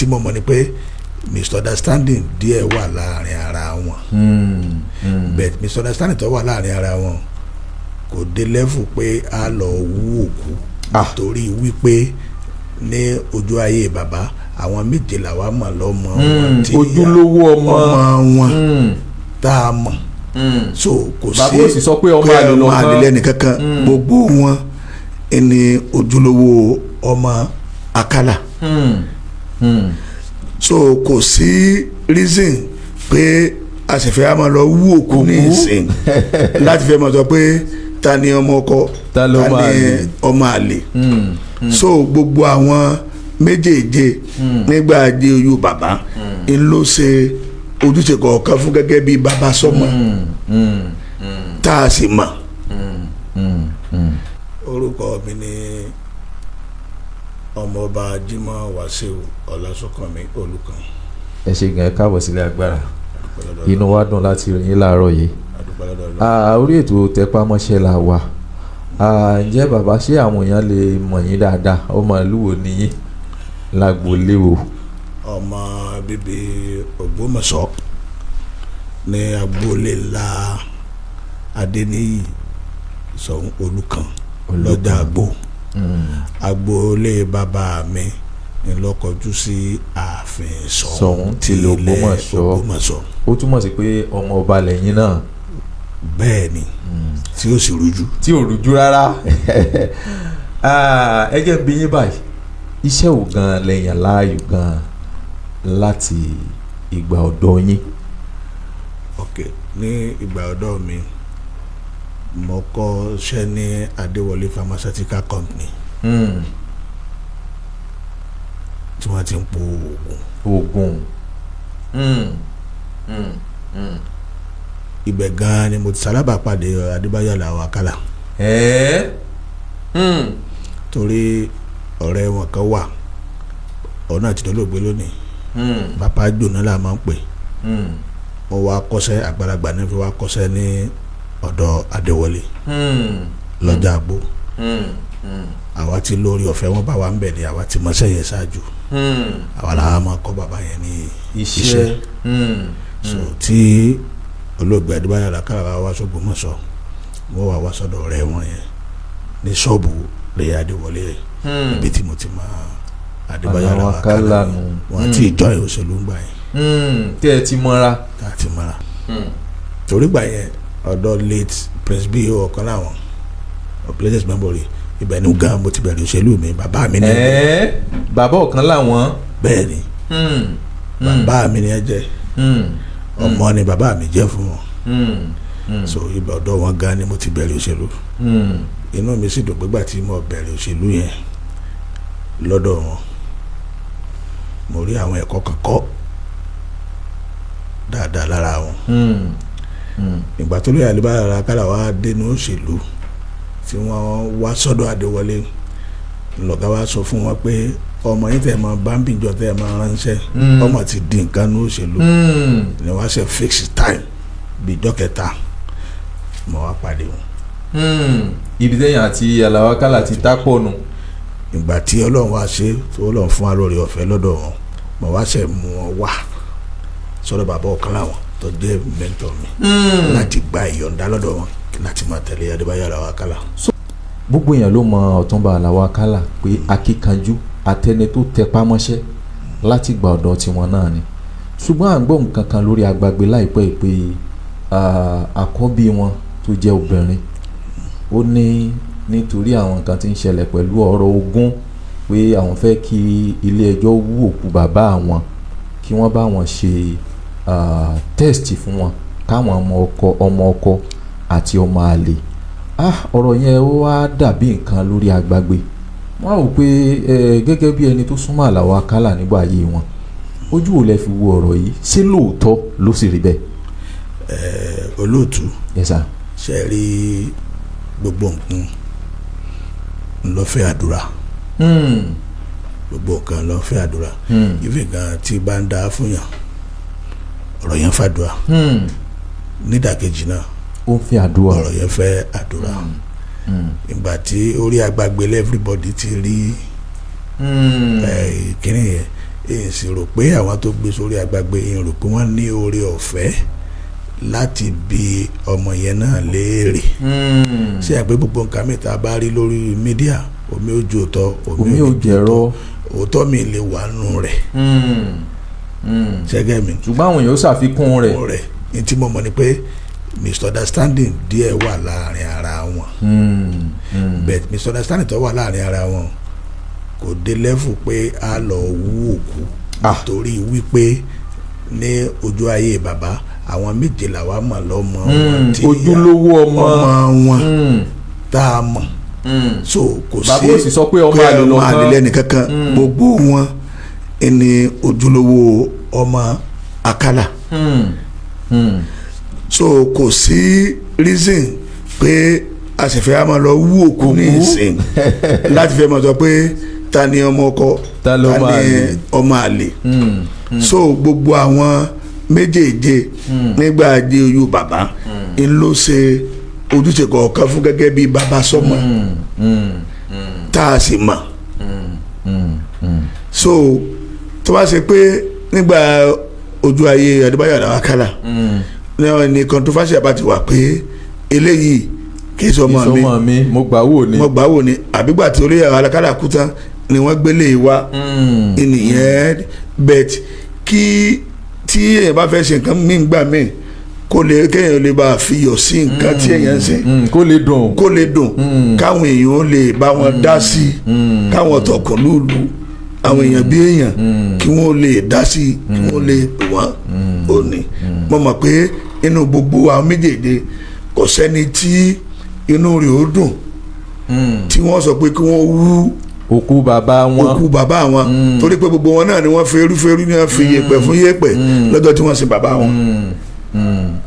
Tí mo mọ̀ ni pé misunderstanding díẹ̀ wà láàrin ara wọn, but misunderstanding tó wà láàrin ara wọn kò dé level pé a lọ wú òkú, torí wípé ní ojú ayé bàbá, àwọn méje làwa mọ̀ lọ́mọ wọn tí Ojúlówó ọmọ. Ọmọ wọn tá a mọ̀. So kò sí Bàbá ò sì sọ pé ọmọ àlè ọmọ lọ́kàn. àlè lẹ́nìkankan. Gbogbo wọn ni ojúlówó ọmọ Akálà. So kò sí reason pé a sì fẹ́ máa lọ wú òkú ní ìsìn láti fẹ́ máa sọ pé ta ni ọmọ ọkọ, Ta ló ta máa ni lè? ọmọ àlè. So gbogbo àwọn méjèèje nígbà ajé oyún bàbá ń ló ṣe ojúṣe kọ̀ọ̀kan fún gẹ́gẹ́ bí bàbá sọ́mọ tá a sì mọ̀. Orúkọ mi ni Ọmọọba Jimoh Wasiu Ọlásùnkànmí Olùkàn. Ẹ ṣe gan, ẹ káàbọ̀ sílé agbára. Inú wa dùn láti rí yín láàárọ̀ yìí. Orí ètò Tẹpámọ́ṣẹ́ la wà. Ǹjẹ́ bàbá, ṣé àwọn èèyàn lè mọ̀ yín dáadáa? Ọmọ ìlú wo ni yín, lágboolé wo? Ọmọ bíbí Ògbómọ̀ṣọ́ ní agboolé ńlá Adéníyì Ṣọ̀ún Olùkàn lọ́jà àgbò. Agboolé bàbá mi ń lọ́kọjú sí ààfin Ṣọ̀ún Ṣọ̀ún tìlú ilẹ̀ Ògbómọ̀ṣọ́. Ògbómọ̀ṣọ́. Ó túmọ̀ sí pé ọmọ ọba lẹ́yìn náà. Bẹ́ẹ̀ ni, tí ó sì rújú. Tí ò rújú rárá. Ẹ jẹ́ n bi yín báyìí, iṣẹ́ wo gan lẹ́yìn láàyò gan láti ìgbà ọ̀dọ́ yín? Ok, ní ìgbà ọ̀dọ́ mi, mo kọ́ ṣẹ́ ní Adéwọlé Pharmaceutical Company tí wọ́n ti ń po oògùn. Oògùn. Ibẹ̀ gan-an ni mo ti ṣalábàápàdé Adébáyọ̀ Àlàó Àkàlà, torí ọ̀rẹ́ wọn kan wà, ọ̀nà àti ìdólógbé lónìí, Bàbá Jòná là máa ń pè. Wọ́n wá kọ́ṣẹ́, àgbàlagbà náà fi wá kọ́ṣẹ́ ní ọ̀dọ̀ Adéwọlé lọ́jà àgbo. Àwa ti lórí ọ̀fẹ́ wọn bá wa ń bẹ̀ ni àwa ti mọṣẹ́ yẹn ṣáájú. Àwa làwa máa kọ́ bàbá yẹn ní iṣẹ́. So tí olóògbé Adébáyọ̀ Àlàkàlà bá wá sÓgbómọ̀ṣọ́, wọ́n wá wá sọ́dọ̀ ọ̀rẹ́ wọn yẹn ní ṣọ́ọ̀bù rẹ̀ Adéwọlé yẹn, ibi tí mo ti máa Adébáyọ̀ Àlàó Àlàó Àkàlà Àkàlà nù. wọn àti ìjọ òṣèlú ń gbà yẹn. Tẹ́ ẹ ti mọ́ra. Tá a ti mọ́ra, torí gbà yẹn, ọ̀dọ̀ late Prince B ọ̀kan láwọn of blessed memory, ibẹ̀ ni gan mo ti bẹ̀rẹ̀ òṣèlú mi. Bàbá mi ní Ẹ̀ẹ́, bàbá ọ̀kan láwọn. Bẹ́ẹ̀ ni, bàbá mi ni ẹ jẹ́. Ọmọ ni bàbá mi jẹ́ fún wọn. So ibẹ̀ ọ̀dọ̀ wọn gan ni mo ti bẹ̀rẹ̀ òṣèlú. Inú mi sì dùn pé gbà tí mo bẹ̀rẹ̀ òṣèlú yẹn lọ́dọ̀ wọn, mo rí àwọn ẹ̀kọ́ kan kọ́ dáadáa lára wọn. Ìgbà tó lóye Adébáyọ̀ Àlàkàlà wá dénú òṣèlú, tí wọ́n wá sọ́dọ̀ Adéwọlé, lọ̀gá wa sọ fún wọn pé ọmọ yín tẹ̀ mọ́ bámbìjọ tẹ̀ mọ́ ránṣẹ́, ọmọ ti di nǹkan ní òṣèlú. Ni wọ́n ṣe fix time bí ìjọ kẹta, mo wá pàdé wọn. Ibi tẹ́yìn àti Àlàó Àkàlà ti dápọ̀ nù. Ìgbà tí Ọlọ́run wá ṣe tó Ọlọ́run fún wa lórí ọ̀fẹ́ lọ́dọ̀ wọn, mo wá ṣe mú wọn wá sọ́dọ̀ bàbá ọ̀kan láwọn tó jẹ́ mentor mi láti gba ìyọ̀ǹda lọ́dọ̀ wọn láti máa tẹ̀lé Adébáyọ̀ Àlàó Àkàlà. Gbogbo èèyàn ló mọ Ọ̀túnba Àlàó Àkàlà pé akíkanjú atẹni tó tẹpá mọ́ṣẹ́ láti gba ọ̀dọ̀ tiwọn náà ni, ṣùgbọ́n à ń gbọ́ nǹkan kan lórí agbègbè láìpẹ́ yìí pé àkọ́bí wọn tó jẹ́ obìnrin, ó ní nítorí àwọn nǹkan tí ń ṣẹlẹ̀ pẹ̀lú ọ̀rọ̀ ogún, pé àwọn fẹ́ kí ilé ẹjọ́ wú òkú bàbá àwọn, kí wọ́n bá wọn ṣe test fún wọn, káwọn ọmọ ọkọ àti ọmọ àlè. Ọ̀rọ̀ yẹn, ó wá dàbí nǹkan lórí agbágbé. Wọ́n á wò pé gẹ́gẹ́ bí ẹni tó súnmọ́ Àlàó Àkàlà nígbà ayé wọn, ojú wo lẹ fi wo ọ̀rọ̀ yìí? Ṣé lóòótọ́ ló sì rí bẹ́ẹ̀? Olóòtú. Yes sir. Ṣe rí, gbogbo nǹkan ló fẹ́ àdúrà. Gbogbo nǹkan ló fẹ́ àdúrà. Ìfẹ́ gan tí bá ń da fún yàn, ọ̀rọ̀ yẹn fàdúrà. Nídàkejì náà, Ó ń fẹ́ àdúrà. ọ̀rọ̀ yẹn fẹ́ àdúrà. Ìgbà tí orí agbágbélé, everybody ti rí kíní yẹn. Èyí sì rò pé àwọn tó gbé sórí agbágbé, èyí rò pé wọ́n ní oore ọ̀fẹ́ láti bi ọmọ yẹn náà léèrè. Ṣé àpé gbogbo nǹkan mi tá a bá rí lórí media, omi ò ju òótọ́, omi ò ní ju jẹ̀rọ. Òótọ́ mi lè wà nù rẹ̀. Ṣẹ́gẹ́ mi? Ṣùgbọ́n àwọn èèyàn ó ṣàfikún rẹ̀. Rẹ̀ ní tí mo mọ̀ ni pé misunderstanding díẹ̀ wà láàrin ara wọn, but misunderstanding tó wà láàrin ara wọn kò dé level pé a lọ wú òkú, torí wípé ní ojú ayé bàbá, àwọn méje làwa mọ̀ lọ́mọ wọn tí Ojúlówó ọmọ. Ọmọ wọn tá a mọ̀. So kò sí Bàbá ò sì sọ pé ọmọ àlè ọmọ lọ́kàn. àlè lẹ́nìkankan. Gbogbo wọn ní ojúlówó ọmọ Akálà. So kò sí reason pé a sì fẹ́ máa lọ wú òkú ní ìsìn láti fẹ́ máa sọ pé ta ni ọmọ ọkọ, Ta ló ọmọ ni àlè? Ọmọ àlè. So gbogbo àwọn méjèèje nígbà ajé oyún bàbá ń ló ṣe ojúṣe kọ̀ọ̀kan fún gẹ́gẹ́ bí bàbá sọ́mọ tá a sì mọ̀. So tó bá ṣe pé nígbà ojú ayé Adébáyọ̀ Àlàó Àkàlà ní ní controversy bá ti wà pé eléyìí kì í sọ ọmọ mi, Ìsọmọ mi, mo gbà wò ni. Mo gbà wò ni, àbígbà tí olóyè Àkàlà kú tán ni wọ́n gbélé wa ènìyàn. But kí tí èèyàn bá fẹ́ ṣe nǹkan míì gbà míì, kó lè kéèyàn lè bá fi yọ̀ sí nǹkan tí èèyàn ń ṣe, Kó lè dùn. Kó lè dùn, káwọn èèyàn lè bá wọn dá sí i, káwọn tọkùn lùlù, àwọn èèyàn bí èèyàn, kí wọ́n lè dá sí i, kí wọ́n lè pè wọ́n. Ò ní mo mọ̀ pé inú gbogbo àwọn méjèèjì, kò sẹ́ni tí inú rẹ̀ ó dùn tí wọ́n sọ pé kí wọ́n wú òkú bàbá wọn. Òkú bàbá wọn, torí pé gbogbo wọn náà ni wọ́n ferúferú ní wọ́n fi yèpẹ̀ fún yèpẹ̀ lọ́jọ́ tí wọ́n sin bàbá wọn.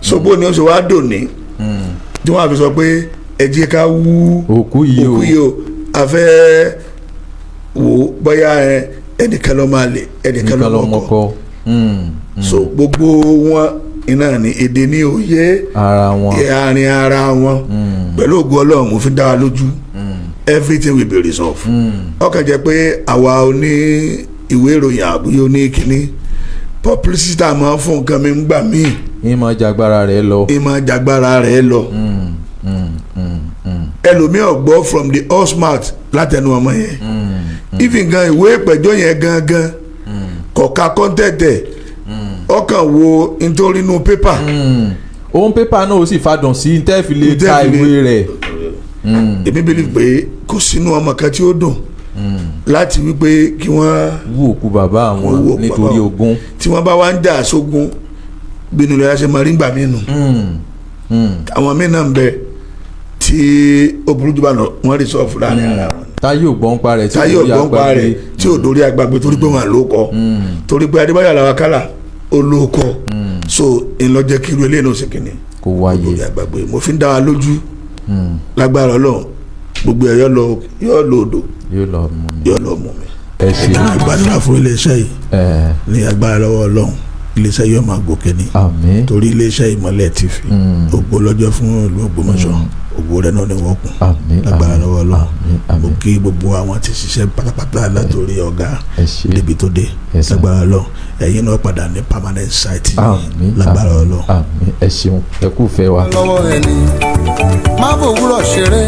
So bó ni ó ṣe wá dòní tí wọ́n á fi sọ pé ẹ jẹ́ ká wú òkú yìí o? Òkú yìí o, a fẹ́ wò ó bóyá ẹnìkan ló máa lè, ẹnìkan nìkan ló lọmọ mọ̀kọ́. kọ. So gbogbo wọn iná ní èdè ní òye ara wọn. àárín ara wọn. Pẹ̀lú ògo Ọlọ́run, mo fi dá wa lójú, everything will be resolved. Ó kàn jẹ́ pé àwa oní ìwé ìròyìn àbúyọ ní kínní publicity tá a máa ń fún nǹkan mi ń gbà míì, ìmọ̀ jagbára rẹ̀ lọ. Ìmọ̀ jàgbára rẹ̀ lọ. Ẹlòmíì ò gbọ́ from the horse mouth látẹnu ọmọ yẹn. Even gan, ìwé ìpẹ̀jọ́ yẹn gangan kọ̀ọ̀ka content ẹ̀, ọkàn wo nítorí inú pépà. Òun pépà náà ó sì fadùn sí tẹ́ fi lè ka Tẹ́ fi lè- ìwé rẹ̀. Èmi believe pé kò sínú ọmọ kan tí ó dùn láti wípé kí wọ́n wú òkú bàbá wọ́n wú àwọn òkú nítorí bàbá wọn. ogún. Tí wọ́n bá wá ń jà sógun, bínú lọ́yà ṣe máa rí gbà mí nù. Àwọn míì náà ń bẹ tí ó burú jù bá lọ, wọ́n rí sọ́ọ̀fù láàrin ara wọn. Táyé ò gbọ́n pa rẹ̀ tí Táyé ò dórí ògbọ́n pa agbágbé. rẹ̀ tí ò dórí agbágbé, torí pé wọn ló kọ, torí pé Adébáyọ̀ Àlàó Àkàlà ó ló kọ. So ńlọjẹ kí irú eléyìí náà ṣe kìíní kó wáyé. lórí agbágbé. Mo fi ń dá wa lójú, lágbára Ọlọ́run, gbogbo ẹ̀ yọ lọ, yọ lọ odò, Yóò lọ mú mi. Yọ lọ mú mi. Ẹ ṣe. Ìgbàdúrà fún iléeṣẹ́ yìí ẹ ní agbára lọ́wọ́ Ọlọ́run, iléeṣẹ́ yóò máa gòkè ní, Àmín. Torí iléeṣẹ́ Ìmọ́lẹ̀ TV, ògo lọ́jọ́ fún ìlú Ògbómọ̀ṣọ́, ògo rẹ̀ náà ni wọ́n kún Àmín. lágbára Àmín. lọ́wọ́ Ọlọ́run. Àmín. Mo Àmín. kí gbogbo àwọn tí ṣiṣẹ́ pátápátá látòrí ọ̀gá Ẹ ṣe. débi tó dé. Yes, sir. Lágbára Ọlọ́run, ẹ̀yin náà padà ní permanent site Àmín. lágbára Ọlọ́run. Àmín, ẹ ṣeun, ẹ kú fẹ́ wa. Lọ́wọ́ ẹni má fòwúrọ̀ ṣeré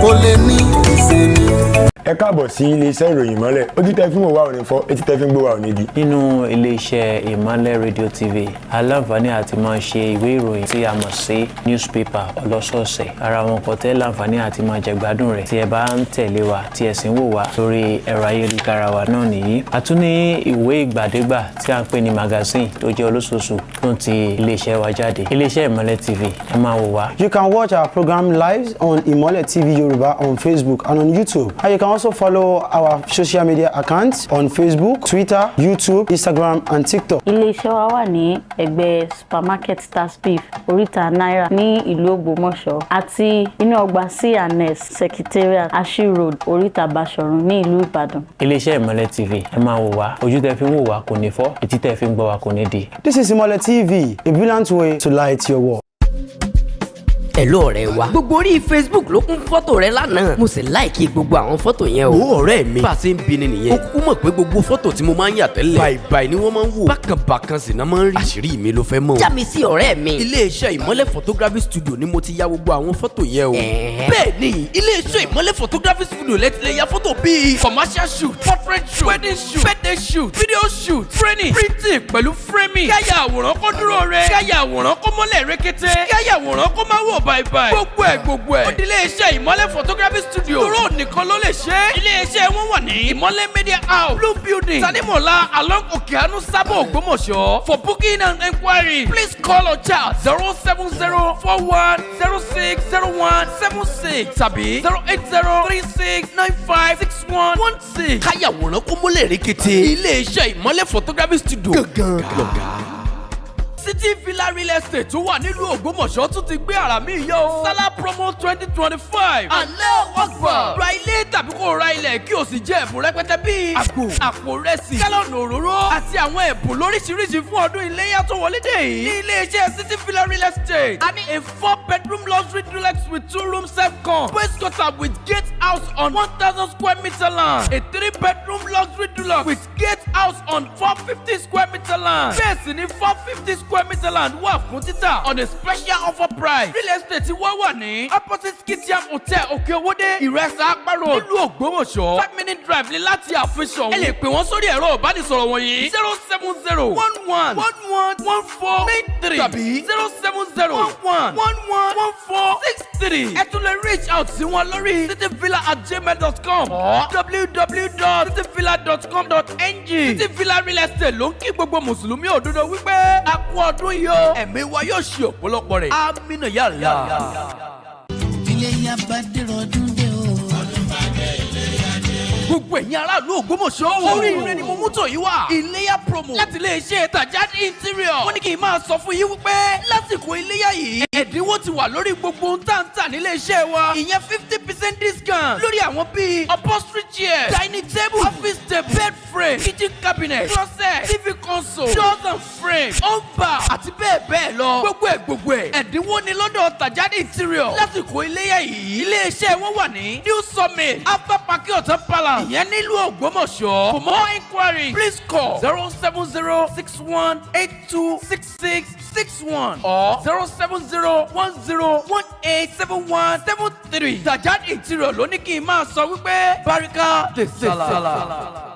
kó lè ní ìsinmi. Ẹ káàbọ̀ sí iléeṣẹ́ ìròyìn Ìmọ́lẹ̀. Ojú tẹ́ fi ń wò wá ò ní fọ́, etí tẹ́ fi ń gbọ́ wá ò ní di. Nínú iléeṣẹ́ Ìmọ́lẹ̀ Radio TV, aláǹfààní àti máa ṣe ìwé ìròyìn tí a mọ̀ sí newspaper ọlọ́sọ̀ọ̀sẹ̀. Ara wọn kò tẹ́ láǹfààní àti máa jẹ̀gbádùn rẹ̀ tí ẹ bá ń tẹ̀lé wa, tí ẹ sì ń wò wá lórí ẹ̀rọ ayélujára wa náà nìyí. A tún ní ìwé ìgbàdégbà tí a ń pè ní magazine tó jẹ́ olóṣooṣù tó ń ti iléeṣẹ́ wa jáde. Iléeṣẹ́ Ìmọ́lẹ̀ TV, ẹ máa wò wá. You can watch our program live on Imole TV Yoruba on Facebook and on YouTube. And you can also follow our social media accounts on Facebook, Twitter, YouTube, Instagram, and TikTok. Iléeṣẹ́ wa wà ní ẹ̀gbẹ́ supermarket Stars Beef, oríta náírà ní ìlú Ògbómọ̀ṣọ́, àti inú ọgbà C&S Secretariat, Ashi Road, oríta Báṣọ̀run ní ìlú Ìbàdàn. Iléeṣẹ́ Ìmọ́lẹ̀ TV, ẹ máa wò wá. Ojú tẹ́ fi ń wò wá kò ní fọ́, etí tẹ́ fi ń gbọ́ wá kò ní di. This is Imole TV, a brilliant way to light your world. Hello, ọ̀rẹ́ wa. Gbogbo orí Facebook ló kún fọ́tò rẹ lánàá. Mo sì like gbogbo àwọn fọ́tò yẹn o. Wo ọ̀rẹ́ mi. Bá a ṣe ń bi ni nìyẹn. Ó kúkú mọ̀ pé gbogbo fọ́tò tí mo máa ń yà tẹ́lẹ̀, báyìí ni wọ́n máa ń wò. Bákan bákan sì náà máa ń rí. Àṣírí mi ló fẹ́ mọ̀. Já mi sí, ọ̀rẹ́ mi. Iléeṣẹ́ Ìmọ́lẹ̀ Photography Studio ni mo ti ya gbogbo àwọn fọ́tò yẹn o. Bẹ́ẹ̀ ni, iléeṣẹ́ Ìmọ́lẹ̀ Photography Studio lẹ ti lè ya fọ́tò bíi commercial shoot, portrait shoot, wedding shoot, birthday shoot, video shoot, training, printing pẹ̀lú framing. Káyà àwòrán kó dúró re. Káyà àwòrán kó mọ́lẹ̀ rékété. Káyà àwòrán kó má wò báibái. Gbogbo ẹ̀ gbogbo ẹ̀, ó di iléeṣẹ́ Ìmọ́lẹ̀ Photography Studio. Tóró nìkan ló lè ṣe é. Iléeṣẹ́ wọn wà ní Ìmọ́lẹ̀ Media House, Blue Building, Tanimola, along Okeanu, Sabo, Ògbómọ̀ṣọ́. For booking and enquiry, please call or chat 07041060176 tàbí 08036956116. Káyàwòrán kó mọ́lẹ̀ rékété. Iléeṣẹ́ Ìmọ́lẹ̀ Photography Studio gangan lọ̀gá. City Villa Real Estate tó wà nílùú Ògbómọ̀ṣọ́ tún ti gbé àrà míì yọ o. Salah Promo 2025. Allahu Akbar. Ra ilé tàbí kó o ra ilẹ̀ kí o sì jẹ ẹ̀bùn rẹpẹtẹ bíi àgbò, àpò rẹsì, gálọ̀nù òróró àti àwọn ẹ̀bùn lóríṣiríṣi fún ọdún iléyà tó wọlé dé yìí. Ní ilé-iṣẹ́ City Villa Real Estate, a ní a four bedroom luxury duplex with two room self-con, space quarter with gate house on 1,000 square meter land, a three bedroom luxury duplex with gate house on 450 square meter land. Bẹ́ẹ̀ sì ni 450 square meter land wà fún títà on a special offer price. Real estate wá wà ní opposite Kitiam Hotel, Òkè-Owódé, Ìrẹsà Apá Road, nílùú Ògbómọ̀ṣọ́. 5 minute drive ní láti ààfin Ṣọ̀ún. Ẹ lè pè wọ́n sórí ẹ̀rọ ìbánisọ̀rọ̀ wọ̀nyí: 07011111493 tàbí 07011111463. Ẹ tún lè reach out sí wọn lórí cityvilla@gmail.com or www.cityvilla.com.ng. City Villa Real Estate ló ń kí gbogbo mùsùlùmí òdodo wípé a kú ọdún yìí o, ẹ̀mí wa yóò ṣe ọ̀pọ̀lọpọ̀ rẹ̀. Amínà yàrá. Iléyá bá dèrò ọdún dé o. Gbogbo ẹ̀yin aráàlú Ògbómọ̀ṣọ́ o. Oríire ni mo mú tò yín wá. Iléyá promo láti ilé iṣẹ́ Tajad Interior. Wọ́n ní kí n máa sọ fún yín wípé lásìkò iléyá yìí, ẹ̀dínwó ti wà lórí gbogbo ohun tá à ń tà nílé iṣẹ́ wa. Ìyẹn 50% discount lórí àwọn bíi upholstery chair, dining table, office table, bed frame, kitchen cabinet, closet, TV console, doors and frame, bar àti bẹ́ẹ̀ bẹ́ẹ̀ lọ. Gbogbo ẹ̀ gbogbo ẹ̀, ẹ̀dínwó ni lọ́dọ̀ Tajad Interior lásìkò iléyá yìí. Ilé iṣẹ́ wọn wà ní New Summit, after Park Hotel Palace, ìyẹn nílùú Ògbómọ̀ṣọ́. For more inquiry, please call 07061826661 or 07010187173. Tajad Interior ló ní kí n máa sọ wípé barika de Salah.